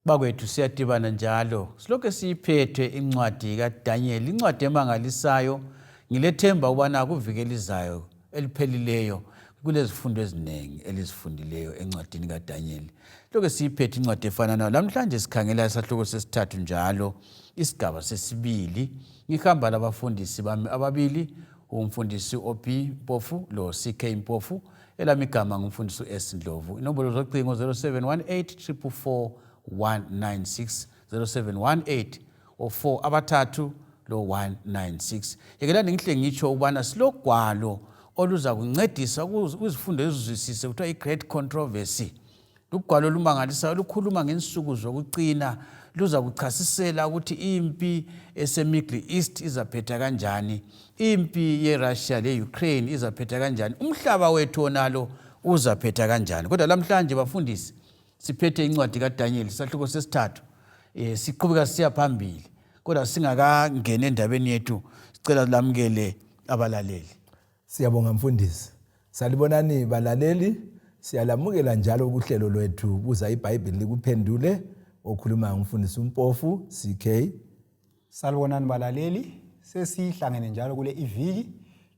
Bakwethu siyadibana njalo silokhu siyiphethe incwadi kaDaniel, incwadi emangalisayo. Ngilethemba ukubana kuviki elizayo eliphelileyo kulezifundo eziningi elizifundileyo encwadini kaDaniel. Lokhu siyiphethe incwadi efananayo. Lamhlanje sikhangela isahluko sesithathu njalo isigaba sesibili. Ngihamba labafundisi bami ababili, umfundisi OP Mpofu lo CK Mpofu. Elami igama ngumfundisi u-S Ndlovu. Inombolo zocingo 0718 444 196 0718 o4 abathathu lo 196. Yekelani ngihle ngitsho ukubana silogwalo oluza kuncedisa ukuzifundo ezizwisise kuthiwa i-Great Controversy. Lugwalo olumangalisayo olukhuluma ngensuku zokucina luza kuchasisela ukuthi impi eseMiddle East izaphetha kanjani, impi yeRussia le-Ukraine izaphetha kanjani, umhlaba wethu wonalo uzaphetha kanjani. Kodwa lamhlanje bafundisi siphethe incwadi kaDaniel isahluko sesithathu eh siqhubeka siya phambili kodwa singakangeni endabeni yethu sicela lamukele abalaleli. Siyabonga mfundisi. Salibonani balaleli, siyalamukela njalo kuhlelo lwethu buza iBhayibheli likuphendule okhuluma ngumfundisi uMpofu CK. Salibonani balaleli, sesihlangene njalo kule iviki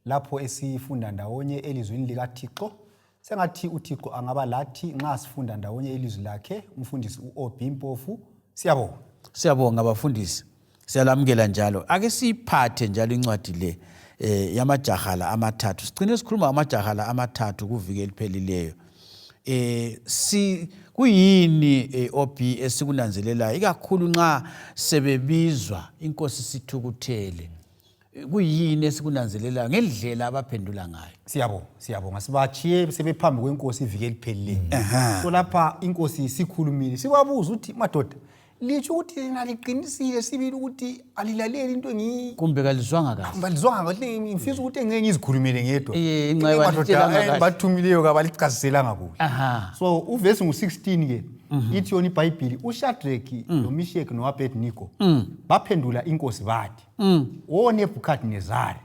lapho esifunda ndawonye elizwini likaThixo. Sengathi uThixo angaba lathi nxa sifunda ndawonye ilizwi lakhe, umfundisi uOB Mpofu. Siyabonga. Siyabonga bafundisi. Siyalamukela njalo. Ake siyiphathe njalo incwadi le eh yamajaha la amathathu. Sigcine sikhuluma ngamajaha la amathathu kuviki eliphelileyo. Eh si kuyini eh, OB esikunanzelelayo ikakhulu nxa sebebizwa inkosi sithukuthele. Kuyini esikunanzelelayo ngendlela abaphendula ngayo? Siyabonga, siyabonga. Sibatshiye sebephambi kwenkosi iviki eliphelileyo. So lapha inkosi isikhulumile. Sibabuza ukuthi madoda litsho ukuthi lina liqinisile sibili ukuthi alilaleli into engiyi kumbe kalizwanga kahle kumbe alizwanga kahle ngifisa ukuthi engeke ngizikhulumele ngedwa Eh, inxa madoda balitshelanga kahle. bathumileyo kabalichasiselanga kuhle aha so uvesi ngu-16 ke ithi yona ibhayibhili ushadraki nomisheki noabednego baphendula inkosi bathi o nebhukadinezari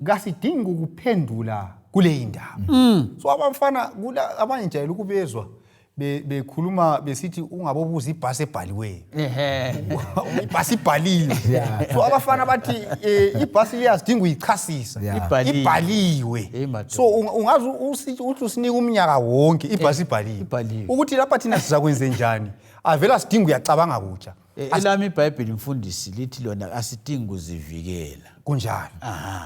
kasidingi ukuphendula kuleyi ndaba so abafana kula abanye njayela ukubezwa bekhuluma besithi ungabobuza ibhasi ebhaliweyo ibhasi ibhaliwe so abafana bathi eh, ibhasi liyazidinga uyichasisa ibhaliwe so ungaze uthi usinika umnyaka wonke ibhasi eh, ibhaliwe ukuthi lapha thina sizakwenze njani avela sidinga uyacabanga kutsha Eh, elami ibhayibheli mfundisi lithi lona asidingi kuzivikela kunjalo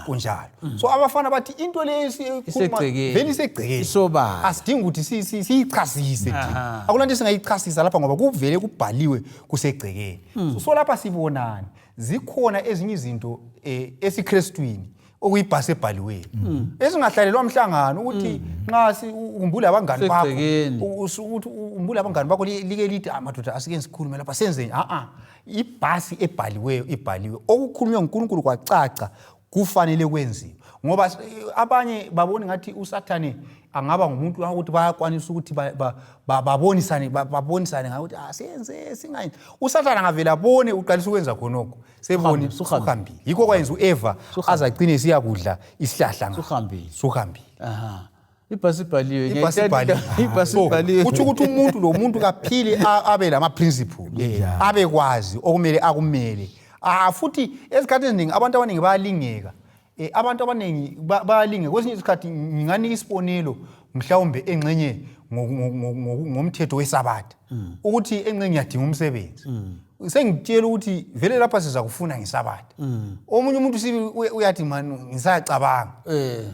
kunjalo so abafana bathi into le Isegcekeni. vele isegcekeni Isobala. asidingi ukuthi siyichasise thina akulanto esingayichasisa lapha ngoba kuvele kubhaliwe kusegcekeni so lapha sibonani zikhona ezinye izinto eh, esiKrestwini okuyibhasi ebhaliweyo esingahlalelwa mhlangano ukuthi nxa ukhumbule abangani bakho Kusegcekeni. ukuthi ukhumbule abangani bakho like lithi ah madoda asike sikhulume lapha senzeni a a ibhasi ebhaliweyo ibhaliwe okukhulunywa nguNkulunkulu kwacaca kufanele kwenziwe ngoba abanye babona ngathi uSathane angaba ngumuntu ukuthi bayakwanisa ukuthi babonisane babonisane ngakuthi asenze ah, singayenzi uSathane angavela abone uqalisa ukwenza khonokho sebone suhambile yikho kwayenza uEva azacine siyakudla isihlahla suhambile suhambile aha ibhasi ibhaliwe ibhasi ibhaliwe ibhasi ibhaliwe kutsho ukuthi umuntu lo muntu kaphile abe lama principle abekwazi okumele akumele ah futhi ezikhathi eziningi abantu abaningi bayalingeka eh, abantu abaningi bayalingeka kwesinye isikhathi nginganika isibonelo mhlawumbe engxenye ngomthetho wesabatha mm. ukuthi engxenye ngiyadinga umsebenzi mm. sengitshela ukuthi vele lapha siza kufuna ngesabatha mm. omunye umuntu sibi uyathi mani ngisacabanga eh.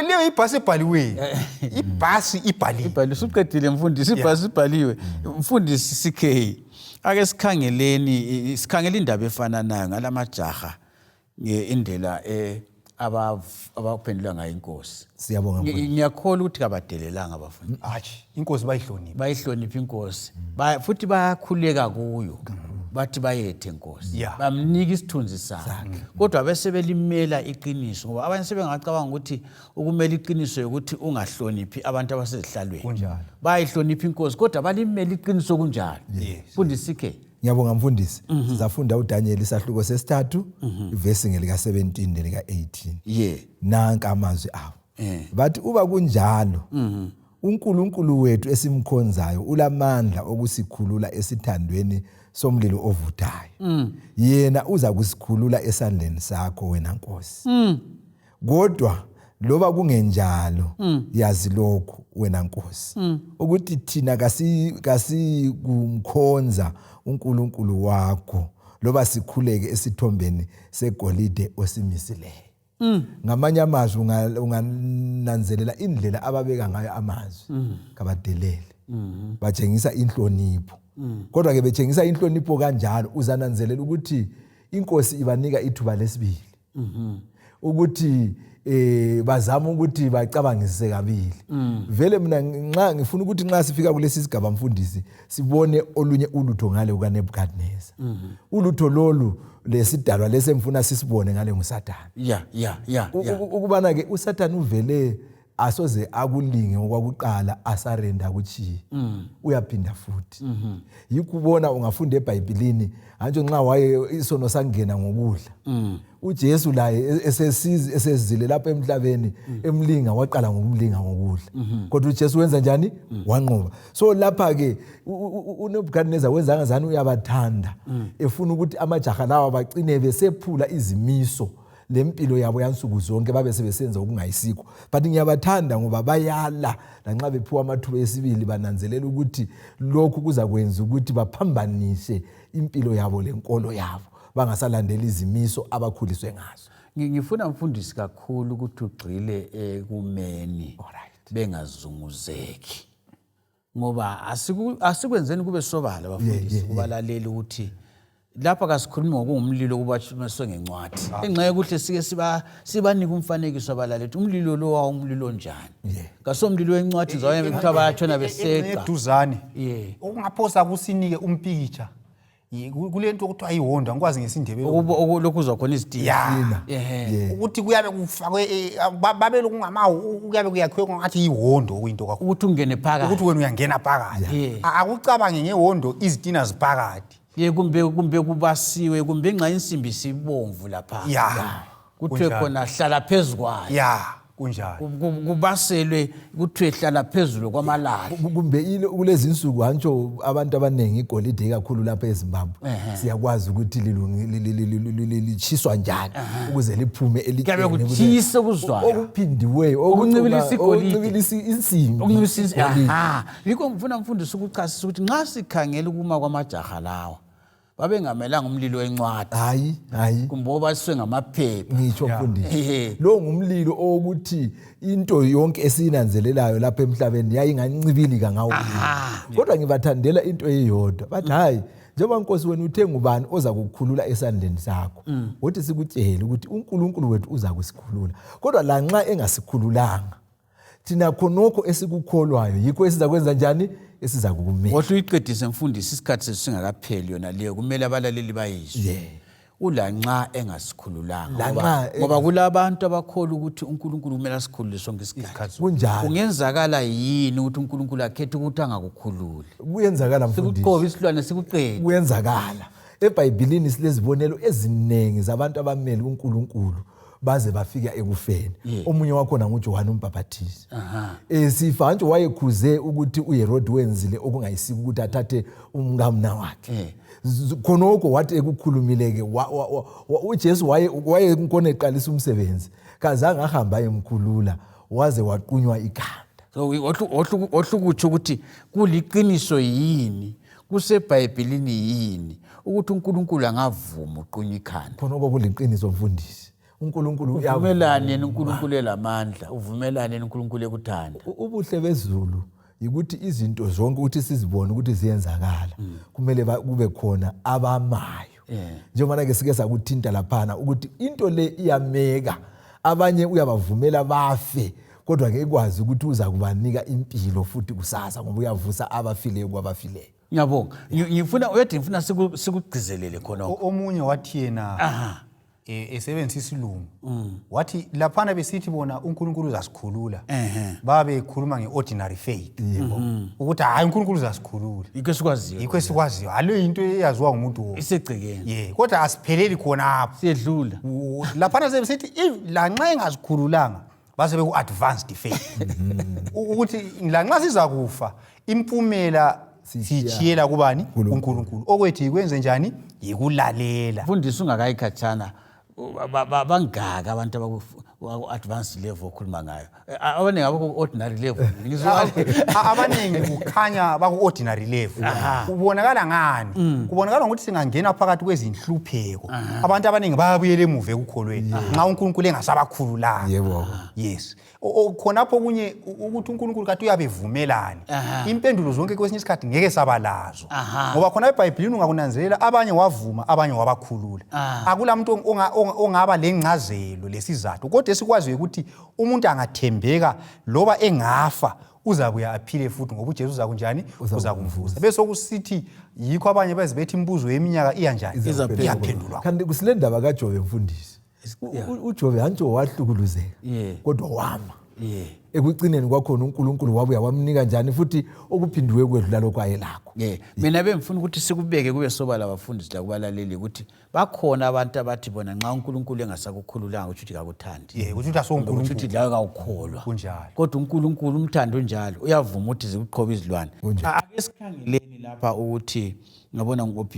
leyo ibhasi ebhaliweyo eh. ibhasi ibhaliwe usuqedile mfundisi ibhasi ibhaliwe mfundisi CK ake sikhangeleni sikhangela indaba efananayo ngalamajaha indlela eh abaphendula ngayo inkosi siyabonga ngiyakholwa ukuthi kabadelelanga abafundi hatshi inkosi bayihlonipha bayihlonipha inkosi mm. futhi bayakhuleka kuyo bathi bayethe nkosi yeah. bamnika isithunzi sakhe mm. kodwa bese belimela iqiniso ngoba abanye sebengacabanga ukuthi ukumela iqiniso yokuthi ungahloniphi abantu abasezihlalweni bayayihlonipha inkosi kodwa balimela iqiniso kunjalo fundisi ke Ngiyabonga mfundisi. Mm -hmm. Sizafunda uDaniel isahluko sesithathu mm -hmm. ivesi ngelika 17 nelika 18. Yeah. Nanka amazwi abo. Yeah. Bathi uba kunjalo mm -hmm. uNkulunkulu wethu esimkhonzayo ulamandla okusikhulula esithandweni somlilo ovuthayo. Yena uza kusikhulula esandleni sakho wena Nkosi. Kodwa loba kungenjalo yazi lokhu wena Nkosi ukuthi thina kasikumkhonza uNkulunkulu wakho loba sikhuleke esithombeni segolide osimisileyo. Ngamanye amazwi ungananzelela indlela ababeka ngayo amazwi, kabadelele, batshengisa inhlonipho. Kodwa ke betshengisa inhlonipho kanjalo, uzananzelela ukuthi inkosi ibanika ithuba lesibili ukuthi bazama ukuthi bacabangisise kabili. Vele mina nxa ngifuna ukuthi nxa sifika kulesi sigaba, mfundisi, sibone olunye ulutho ngale kukaNebukadnezar. Ulutho lolu lesidalwa lesemfuna sisibone ngale nguSathane. ya ya ya ya Ukubana ke uSathane uvele asoze akulinge ngokwakuqala, asarenda kuchiye, uyaphinda futhi. Yikubona ungafunda eBhayibhilini antsho nxa waye isono sangena ngokudla, uJesu laye esezile lapha emhlabeni emlinga, waqala ngokumlinga ngokudla, kodwa uJesu wenza njani? Wanqoba. So lapha ke uNebukadnezar wenza ngazani uyabathanda, efuna ukuthi amajaha lawa bagcine besephula izimiso lempilo yabo yansuku zonke, babe sebesenza okungayisikho. But ngiyabathanda ngoba bayala lanxa bephiwa amathuba esibili, bananzelela ukuthi lokhu kuzakwenza ukuthi baphambanise impilo yabo lenkolo yabo, bangasalandeli izimiso abakhuliswe ngazo. Ngifuna mfundisi kakhulu ukuthi ugxile ekumeni bengazunguzeki, ngoba asikwenzeni kube sobala, bafundisi, kubalaleli ukuthi lapha kasikhulumi ngokungumlilo kubatshumiswe ngencwadi. Engxenye kuhle sike sibanike umfanekiso abalaleli ukuthi umlilo lo wawumlilo onjani. Kasomlilo wencwadi nzawanye kuthiwa bayatshona beseqa. Eduzane Ye. okungaphosa kusinike umpikitsha kule nto okuthiwa iwondo, angikwazi ngesiNdebele. Lokhu uzwa khona izitina. Ya. Ehe. Ukuthi kuyabe kufakwe babele kungamawu, kuyabe kuyakhiwe ngathi iwondo, okuyinto kakhulu ukuthi ungene phakathi, ukuthi wena uyangena phakathi. Akucabange ngewondo, izitina ziphakathi. Ye, kumbe kubasiwe, kumbe nxa insimbi sibomvu lapha kuthiwe Kunjalo. khona hlala phezu kwayo. Ya, kunjalo. Kubaselwe kuthiwe hlala phezulu kwamalahle. Kumbe kulezi insuku hantsho abantu abaningi igolide ikakhulu lapha eZimbabwe siyakwazi ukuthi litshiswa njani ukuze liphume Kuyabe elitsheni, kutshisa okuzwayo. Okuphindiweyo. Okuncibilisa igolide. Okuncibilisa insimbi. Okuncibilisa. Igolide. Aha, yikho ngifuna mfundisi ukuchasisa ukuthi nxa sikhangela ukuma kwamajaha lawa, babengamelanga umlilo wencwadi Hayi, hayi. Kumbe obasiswe ngamaphepha. Ngitsho mfundisi, lo ngumlilo owokuthi into yonke esiyinanzelelayo lapha emhlabeni yayingancibilika ngawo. Kodwa ngibathandela into eyodwa, bathi hayi, njengoba nkosi wena uthe ngubani oza kukukhulula esandleni sakho, wothi sikutshele ukuthi uNkulunkulu wethu uza kusikhulula, kodwa lanxa engasikhululanga thina, khonokho esikukholwayo yikho esiza kwenza njani, esiza kukumela. Wohle uyiqedise mfundisi, isikhathi sethu singakapheli. Yona leyo kumele abalaleli bayizwe. Ulanxa engasikhululanga, Lanxa ngoba kulabantu abakholwa ukuthi uNkulunkulu kumele asikhulule sonke isikhathi. Kunjalo. Kungenzakala yini ukuthi uNkulunkulu akhethe ukuthi angakukhululi? Kuyenzakala, mfundisi. Sikuqobe isilwane sikuqede. Kuyenzakala. EBhayibhilini silezibonelo eziningi zabantu abamele uNkulunkulu baze bafika ekufeni. Omunye wakhona nguJohane umbhaphathizi. Sifa nje wayekhuze ukuthi uHerod wenzile okungayisiko ukuthi athathe umkamna wakhe. Khonokho wathi ekukhulumile-ke uJesu waye nkona eqalisa umsebenzi, kazange ahamba ayemkhulula waze waqunywa ikhanda. So wohle ukutsho ukuthi kuliqiniso yini, kusebhayibhilini yini ukuthi uNkulunkulu angavuma uqunywa ikhanda? Khonokho kuliqiniso, mfundisi, uNkulunkulu Uvumelani yena uNkulunkulu elamandla? Uvumelani yena uNkulunkulu ekuthanda? Ubuhle bezulu yikuthi izinto zonke ukuthi sizibone ukuthi ziyenzakala, kumele kube khona abamayo, njengoba ke sike sakuthinta laphana ukuthi into le iyameka. Abanye uyabavumela bafe, kodwa ke ikwazi ukuthi uza kubanika impilo futhi kusasa, ngoba uyavusa abafileyo kwabafileyo. Ngiyabonga. Ngifuna uyade ngifuna sikugcizelele khonokho. Omunye wathi yena esebenzisa isilungu, wathi laphana besithi bona uNkulunkulu uzasikhulula, babekhuluma nge-ordinary faith ukuthi hhayi, uNkulunkulu uzasikhulula. Yikho esikwaziyo. Yikho esikwaziyo, aleyo yinto eyaziwa ngumuntu wonke. Isegcekeni. Ye, kodwa asipheleli khonapho. Siyedlula. Laphana sebesithi lanxa engazikhululanga. Base beku-advanced faith, ukuthi lanxa sizakufa, impumela siyitshiyela kubani? UNkulunkulu. Okwethu yikwenze njani? Yikulalela. Mfundisi, ungakayi khatshana, bangaka abantu abaku-advanced level okhuluma ngayo? Abaningi abaku-ordinary level. Abaningi kukhanya baku-ordinary level. Kubonakala ngani? Kubonakala ngokuthi singangena phakathi kwezinhlupheko, abantu abaningi bayabuyela emuva ekukholweni nxa uNkulunkulu engasabakhululanga. Yes. Khonapho okunye ukuthi uNkulunkulu kade uyabe evumelani, impendulo zonke kwesinye isikhathi ngeke saba lazo, ngoba khona eBhayibhilini ungakunanzelela, abanye wavuma, abanye wabakhulula. Akula muntu ongaba lengcazelo lesizathu, kodwa esikwaziyo ukuthi umuntu angathembeka, loba engafa uzabuya aphile futhi, ngoba uJesu uza kunjani? Uza kumvusa. Bese sokusithi yikho abanye baze bethi imibuzo yeminyaka iya njani? Iyaphendulwa. Kanti kusile ndaba kaJobe, mfundisi. UJobe hantsho wahlukuluzeka, kodwa wama. Ekucineni kwakhona uNkulunkulu wabuya wamnika njani futhi okuphindiwe kwedlula lokho ayelakho. Yeah. Mina bengifuna ukuthi sikubeke kube sobala, bafundisi lakubalaleli, ukuthi bakhona abantu abathi bona nxa uNkulunkulu engasakukhululanga, kusho ukuthi kakuthandi. Ye, kusho ukuthi kusho asoNkulunkulu. Ukuthi lawe kawukholwa. Kunjalo. Kodwa uNkulunkulu umthando unjalo, uyavuma ukuthi zikuqhobe izilwane. Kunjalo. Ake sikhangeleni lapha ukuthi ngabona ngu-OP,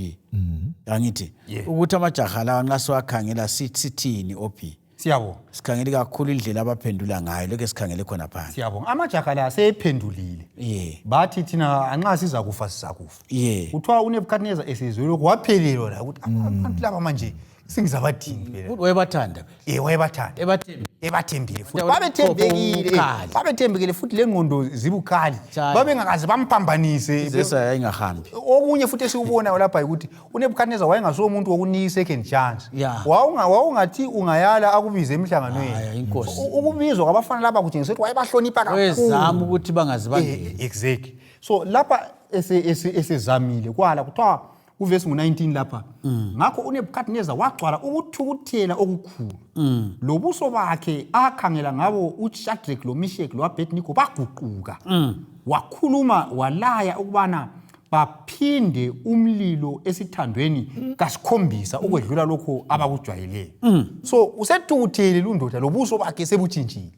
angithi ukuthi amajaha lawa nxa siwakhangela sithini, OP? Siyabonga. Sikhangele kakhulu indlela abaphendula ngayo, lokho sikhangele khona phansi. Siyabonga. Amajaha la aseyephendulile. Bathi thina anxa sizakufa, sizakufa. Kuthiwa uNebukadnezar esezwe lokhu waphelelwa la ukuthi abantu laba manje singizabathini phela. Wayebathanda phela. Wayebathanda. Ebathembi. Ebathembile futhi. Abantu Babethembekile. Ubukhali. Babethembekile futhi, lengqondo zibukhali. Njalo. Babengakaze bamphambanise. Zesa yayingahambi. Okunye futhi esikubonayo lapha ukuthi uNebukadnezar wayengasuwo umuntu wokunika i-second chance. Wawungathi ungayala akubize emhlanganweni. Hhayi, inkosi. Ukubizwa kwabafana laba kutshengisa ukuthi wayebahlonipha kakhulu. Wezama ukuthi bangazibangeli. Exactly. So lapha esezamile kwala, kuthiwa kuvesi ngu-19 lapha, ngakho uNebukadnezar wagcwala ukuthukuthela okukhulu, lobuso bakhe akhangela ngabo uShadrach loMishek lo-Abednego baguquka. Wakhuluma walaya ukubana baphinde umlilo esithandweni kasikhombisa ukwedlula lokho abakujwayeleyo. So usethukuthele lundoda, lobuso bakhe sebutshintshile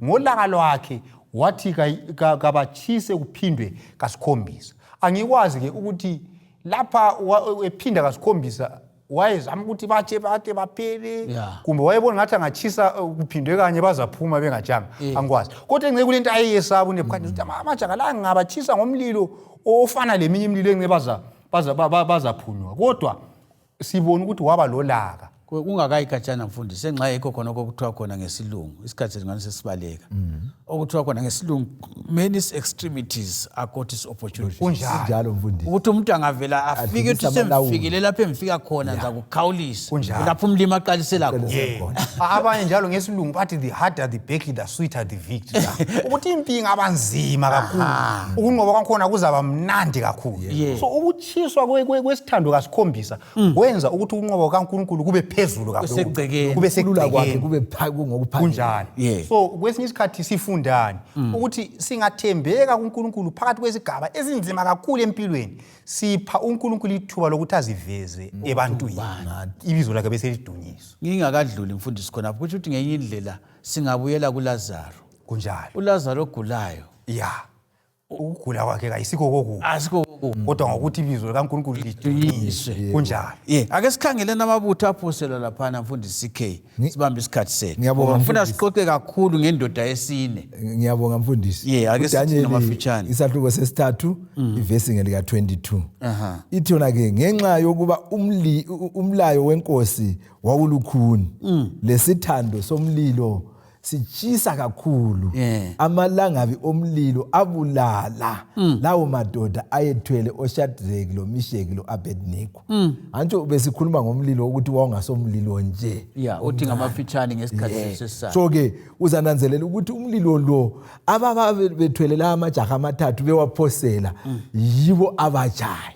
ngolaka lwakhe. Wathi kabatshise kuphindwe kasikhombisa. Angikwazi-ke ukuthi lapha ephinda kasikhombisa wayezama ukuthi batshe bade baphele, kumbe wayebona ngathi angatshisa kuphindwe kanye bazaphuma bengatshanga. Angikwazi, kodwa engce kulento ayeyesaba uNebukadnezar ukuthi amajaha la ngingabatshisa ngomlilo ofana leminye imililo, engce bazaphunyuka. Kodwa sibona ukuthi waba lolaka. Kungakayi khatshana, mfundisi, enxa yikho khona okuthiwa khona ngesilungu, isikhathi sethu ngani sesibaleka, okuthiwa khona ngesilungu, "Man's extremities are God's opportunities." Kunjalo. Njalo, mfundisi. Ukuthi umuntu angavela afike Adlulise ukuthi amalawulo. semfikile lapho engifika khona, ngizakukhawulisa. Kunjalo. Lapho umlimi aqalisela khona. Aqalisela khona. Abanye njalo ngesilungu bathi, "The harder the battle, the sweeter the victory." Ukuthi impi ingaba nzima kakhulu, ukunqoba kwakhona kuzaba mnandi kakhulu. So ukutshiswa kwesithando kasikhombisa kwenza ukuthi ukunqoba kukaNkulunkulu kube phezulu kakhulu. Kusegcekeni. Kube Kulula kwakhe segcekeni. kube ngokuphakeme. Kunjalo. So kwesinye isikhathi sifundani? Ukuthi singathembeka kuNkulunkulu phakathi kwezigaba ezinzima kakhulu empilweni, sipha uNkulunkulu ithuba lokuthi aziveze ebantwini, ibizo lakhe beselidunyiswa. Ngingakadluli, mfundisi, khonapho kusho ukuthi ngenye indlela singabuyela kuLazaro. Kunjalo. ULazaro ogulayo. Ya, ukugula kwakhe kayisikho kokubi, Asikho. Kodwa ngokuthi ibizo likaNkulunkulu lidunyiswe. Kunjalo. Ye, ake sikhangeleni amabutho aphoselwa laphana, mfundisi CK, sibambe isikhathi sethu. Ngiyabonga, Ngifuna mfundisi. sixoxe kakhulu ngendoda yesine. Ngiyabonga, mfundisi. Yeah, ake sithi uDaniel, ngamafitshane. Isahluko sesithathu, ivesi ngelika-22, ithi yona-ke, ngenxa yokuba umlayo wenkosi wawulukhuni, lesithando somlilo sitshisa kakhulu, amalangabi omlilo abulala lawo madoda ayethwele oShadraki loMisheki lo-Abednego. Antsho besikhuluma ngomlilo ukuthi wawungasomlilo nje. Ya, uthi ngamafitshane ngesikhathi sesisayo. So ke uzananzelela ukuthi umlilo lo ababa bethwele la amajaha amathathu bewaphosela yibo abatshayo,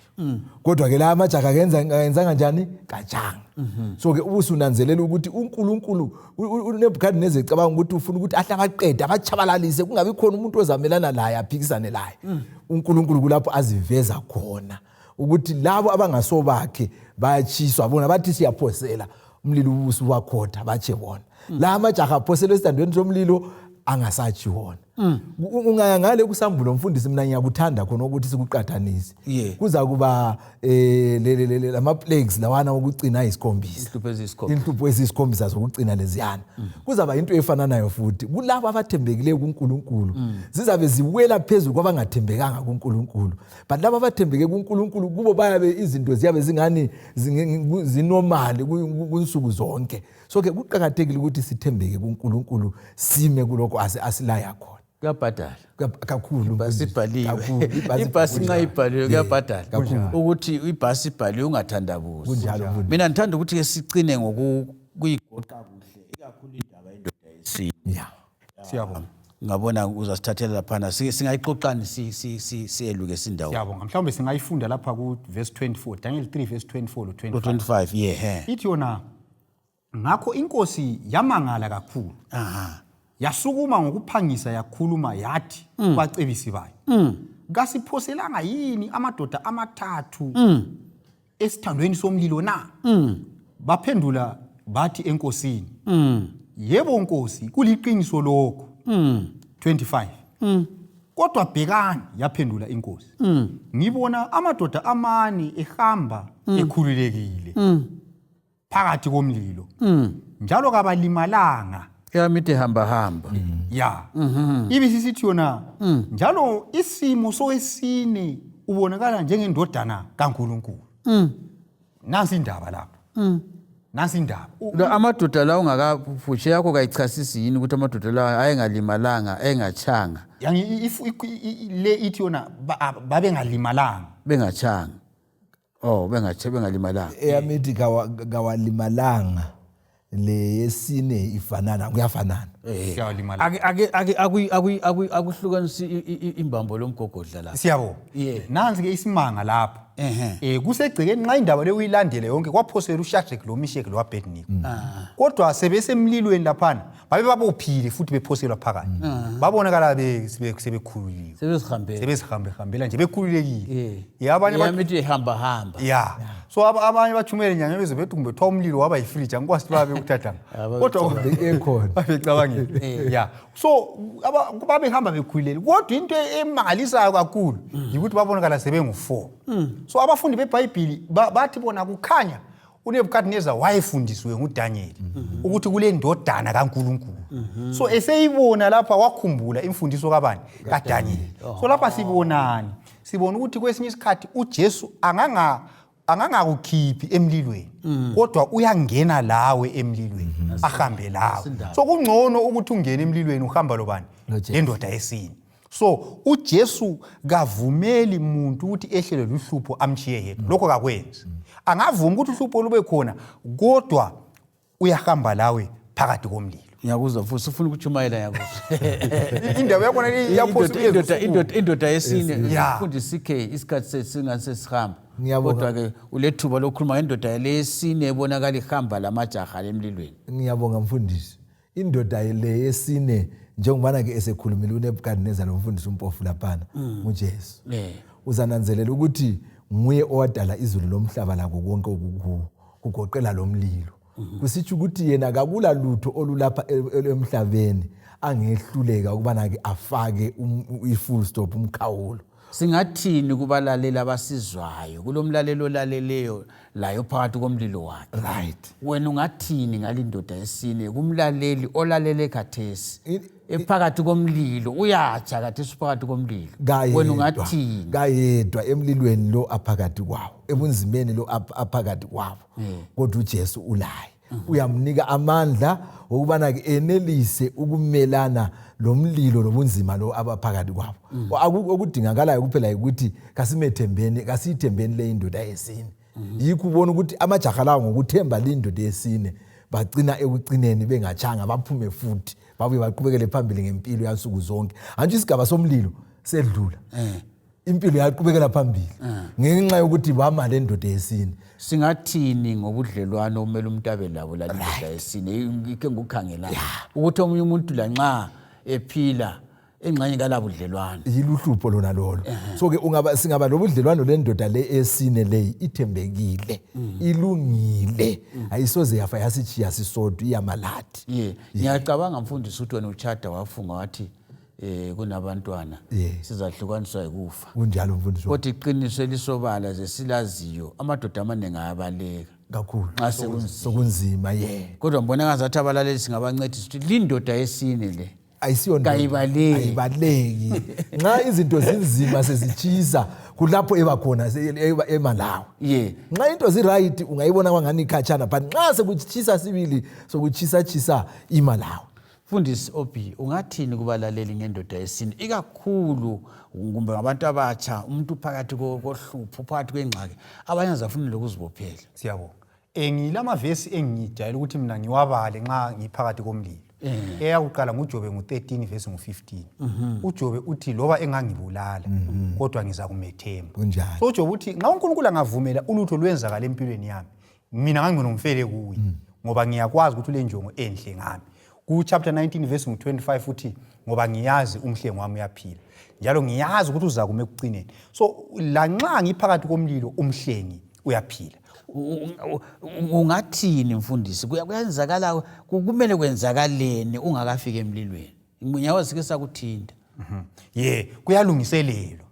kodwa ke la amajaha kenza kanjani? Katshanga. So ke ubusunanzelela ukuthi uNkulunkulu, uNebukadnezar ecabanga ukuthi ufuna ukuthi ahle abaqede, abatshabalalise, kungabi khona umuntu ozamelana laye, aphikisane laye, uNkulunkulu kulapho aziveza khona ukuthi labo abangasobakhe bayatshiswa. Bona bathi siyaphosela umlilo, ubusubakhotha batshe bona. La amajaha aphoselwe esithandweni somlilo. angasatshi wona. Ungaya ngale kusambulo mfundisi, mina ngiyakuthanda khona ukuthi sikuqathanise. Kuza kuba lama plagues lawana okucina ayisikhombisa, Inhlupho eziyisikhombisa. Inhlupho eziyisikhombisa zokugcina leziyana. Kuzaba into efananayo futhi kulabo abathembekileyo kuNkulunkulu. Zizabe ziwela phezulu kwabangathembekanga kuNkulunkulu, but labo abathembeke kuNkulunkulu kubo bayabe izinto ziyabe zingani zinormal kunsuku zonke. So ke kuqakathekile ukuthi sithembeke kuNkulunkulu, sime kulokho asilaya khona. Kuyabhadala. Kakhulu. Ibhasi ibhaliwe. Kakhulu, ibhasi. Ibhasi nxa ibhaliwe kuyabhadala. Kakhulu. Ukuthi ibhasi ibhaliwe ungathandabuzi. Kunjalo, mfundisi. Mina ngithanda ukuthi-ke sicine ngokuyigoqa kuhle, ikakhulu indaba yendoda yesine. Siyabonga. Ngabona uzasithathela laphana. Singayixoxani siyeluke sindawo. Siyabonga. Mhlawumbe singayifunda lapha ku verse 24, Daniel 3 verse 24 lo 25. 25, yeah. Ithi yona, ngakho inkosi yamangala kakhulu. Yasukuma ngokuphangisa yakhuluma yathi kubacebisi bayo, kasiphoselanga yini amadoda amathathu esithandweni somlilo na? Baphendula bathi enkosini, yebo nkosi, kuliqiniso lokho. 25 Kodwa bhekani, yaphendula inkosi, ngibona amadoda amane ehamba ekhululekile phakathi komlilo, njalo kabalimalanga. Yamithi hamba hamba. Ya, ibisisithi yona njalo isimo sowesine ubonakala njengendodana kaNkulunkulu. Nansi indaba lapha, nansi indaba. Amadoda la ungakafutshe yakho kayichasisi yini ukuthi amadoda la ayengalimalanga, ayengatshanga? Yani le ithi yona babengalimalanga. Bengatshanga. Oh, bengatshe, bengalimalanga. Eyamithi kawalimalanga, le yesine ifanana, kuyafanana. Siyawalimala. Ake akuhlukanisi imbambo lomgogodla la. Siyabonga. Nansi ke isimanga lapha. Kusegcekeni nxa indaba le uyilandele yonke, kwaphosela uShadrach lo Meshach lo Abednego, kodwa sebesemlilweni laphana babe babophile futhi bephoselwa phakathi, babonakala sebekhululiwe. Sebezihambela. Sebezihambehambela nje bekhululekile. Ya, abanye Yamithi hamba hamba. Ya, so abanye bathumele nyanya beze bethi kumbe kuthiwa umlilo waba yifriji, angikwazi ukuthi babe kuthathanga, kodwa I-aircon. Babecabangile, ya. So babehamba bekhululekile, kodwa into emangalisayo kakhulu yikuthi babonakala sebengu-four. So abafundi bebhayibhili bathi bona kukhanya uNebukadineza wayefundisiwe nguDanyeli ukuthi kule ndodana kaNkulunkulu. So eseyibona lapha wakhumbula imfundiso kabani? KaDanyeli. So lapha sibonani? Sibona ukuthi kwesinye isikhathi uJesu angangakukhiphi emlilweni, kodwa uyangena lawe emlilweni, ahambe lawe. So kungcono ukuthi ungene emlilweni uhamba lobani? LoJesu. Lendoda yesine. So uJesu kavumeli muntu ukuthi ehlelwe luhlupho amchiye yedwa. Lokho kakwenzi. Angavumi ukuthi uhlupho lube khona, kodwa uyahamba lawe phakathi komlilo. Ngiyakuzwa futhi ufuna ukutshumayela, ngiyakuzwa. Indaba yakhona le iyaphosa. Indoda yesine. Mfundisi CK, isikhathi sethu singani sesihamba. Ngiyabonga. Kodwa-ke ulethuba lokukhuluma ngendoda leyesine ebonakala ihamba lamajaha lemlilweni. Ngiyabonga mfundisi. Indoda le yesine, njengobana ke esekhulumile uNebukadineza lo mfundisi uMpofu laphana, nguJesu. Uzananzelela ukuthi nguye owadala izulu lomhlaba lako konke okukuwo, kugoqela lomlilo. Kusitsho ukuthi yena kakula lutho olulapha emhlabeni angehluleka ukubana-ke afake i-full stop, umkhawulo. Singathini kubalaleli abasizwayo, kulo mlaleli olaleleyo layo phakathi komlilo wakhe? Wena ungathini ngalindoda yesine kumlaleli olalele khathesi ephakathi komlilo, uyatsha khathesi uphakathi komlilo? Wena ungathini? Kayedwa emlilweni lo aphakathi kwawo, ebunzimeni lo aphakathi kwabo, kodwa uJesu ulaye, uyamnika amandla okubana-ke enelise ukumelana lo mlilo lobunzima lo abaphakathi kwabo. Okudingakalayo kuphela yikuthi kasimethembeni, kasiyithembeni le indoda yesine. Yikho ubona ukuthi amajaha lawo ngokuthemba le indoda yesine bagcina ekucineni bengatshanga, baphume futhi babuye baqhubekele phambili ngempilo yansuku zonke. Antshi isigaba somlilo sedlula, impilo yaqhubekela phambili ngenxa yokuthi bama le ndoda yesine. Singathini ngobudlelwano okumele umuntu abe labo lalindoda yesine? Ike ngikukhangelana ukuthi omunye umuntu lanxa ephila Engxenye kalabudlelwano. Yiluhlupho lona lolo. So ke ungaba singaba lobudlelwano lendoda le esine leyi ithembekile, ilungile, ayisoze yafa yasitshiya sisodwa, iyamalathi. Ye, ngiyacabanga mfundisi ukuthi wena utshada wafunga wathi kunabantwana sizahlukaniswa yikufa. Kunjalo mfundisi. Kodwa iqiniso elisobala zesilaziyo, amadoda amaningi ayabaleka kakhulu nxa sekunzima. Sokunzima, ye. Kodwa ngibona ngazathi abalaleli singabancedisa ukuthi lindoda yesine le ayisiyo ndoda. Kayibaleki. Ayibaleki. Nxa izinto zinzima sezitshisa, kulapho eba khona ema lawe. Nxa into ziright ungayibona kwangani ikhatshana, but nxa sekutshisa sibili, sokutshisa-tshisa, ima lawe. Mfundisi Obi, ungathini kubalaleli ngendoda yesine, ikakhulu kumbe ngabantu abatsha, umuntu phakathi kohlupho, phakathi kwengxaki, abanye azafuna lokuzibophela? Siyabonga. Ngilamavesi engijayele ukuthi mina ngiwabale nxa ngiphakathi komlilo. Eyakuqala nguJobe ngu-13 verse ngu-15. UJobe uthi loba engangibulala, kodwa ngizakumethemba. Kunjalo. So uJobe uthi nxa uNkulunkulu angavumela ulutho lwenzakala empilweni yami, mina ngangcono ngifele kuye, ngoba ngiyakwazi ukuthi ulenjongo enhle ngami. Ku chapter 19 verse ngu-25 uthi ngoba ngiyazi umhlengi wami uyaphila, njalo ngiyazi ukuthi uzakuma ekucineni. So lanxa ngiphakathi komlilo, umhlengi uyaphila. Ungathini mfundisi? Kuyenzakala, kumele kwenzakaleni ungakafiki emlilweni? Nginyawo sike sakuthinta. Ye, kuyalungiselelwa.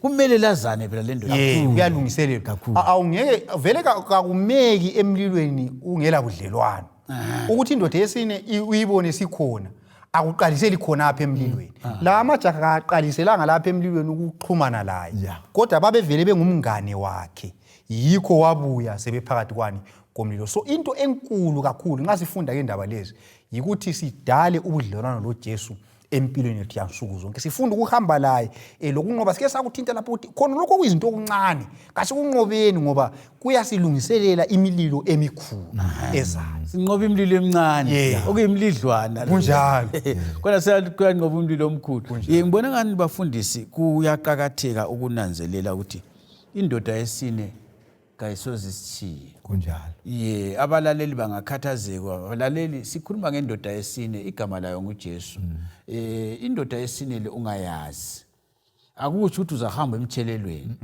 Kumele lazane phela le ndoda. Ye, kuyalungiselelwa. Kakhulu. Awungeke vele kakumeki emlilweni ungela budlelwano. Ukuthi indoda yesine uyibone sikhona, akuqaliseli khona apha emlilweni. La amajaha akaqaliselanga lapha emlilweni ukuxhumana laye. Kodwa babevele bengumngane wakhe. Yikho wabuya sebephakathi kwani komlilo. So into enkulu kakhulu nxa sifunda ke indaba lezi yikuthi sidale ubudlelwano loJesu empilweni yethu yansuku zonke. Sifunda ukuhamba laye, lokunqoba. Sike sakuthinta lapho ukuthi khona lokho kuyizinto okuncane, kasikunqobeni ngoba kuyasilungiselela imililo emikhulu ezayo. Sinqoba imililo emincane, okuyimilidlwana. Kunjalo. Kodwa kuyanqoba umlilo omkhulu. Ngibona ngani bafundisi kuyaqakatheka ukunanzelela ukuthi indoda yesine kayisoze isitshiye. Kunjalo. Ye, abalaleli bangakhathazeka. Abalaleli, sikhuluma ngendoda yesine, igama layo nguJesu. Indoda yesine le ungayazi, akutsho ukuthi uzahamba emtshelelweni.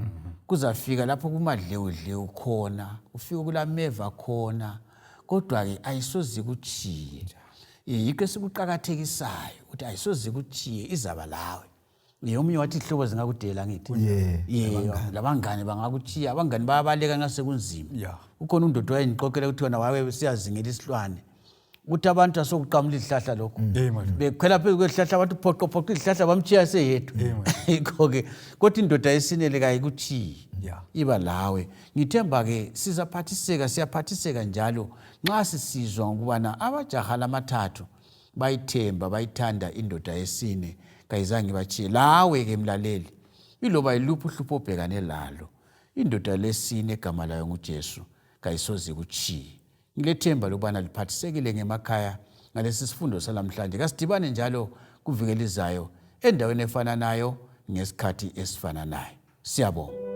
Kuzafika lapho kumadlewudlewu khona, ufike kulameva khona, kodwa-ke ayisoze ikutshiye. Yikho esikuqakathekisayo ukuthi ayisoze ikutshiye, izaba lawe. Ye, omunye wathi ihlobo zingakudela ngithi. Ye, labangane bangakutshiya, abangane bayabaleka nxa sekunzima. Ukhona undoda wayengixoxela ukuthi wena wabe siyazingela isilwane. Ukuthi abantu asokuqamula izihlahla lokhu. Bekhwela phezu kwezihlahla abantu phoqo phoqo izihlahla bamtshiya seyedwa. Yikho-ke kodwa indoda yesinele kayikutshiyi. Iba lawe. Ngithemba-ke sizaphathiseka, siyaphathiseka njalo nxa sisizwa ngokubana abajaha lamathathu bayithemba, bayithanda indoda yesine, kayizange ibatshiye. Lawe-ke mlaleli, iloba yiluphi uhlupho obhekane lalo, indoda lesine egama layo nguJesu kayisoze ikutshiye. Ngilethemba lokubana liphathisekile ngemakhaya ngalesi sifundo salamhlanje. Kasidibane njalo kuviki elizayo endaweni efananayo ngesikhathi esifananayo. Siyabonga.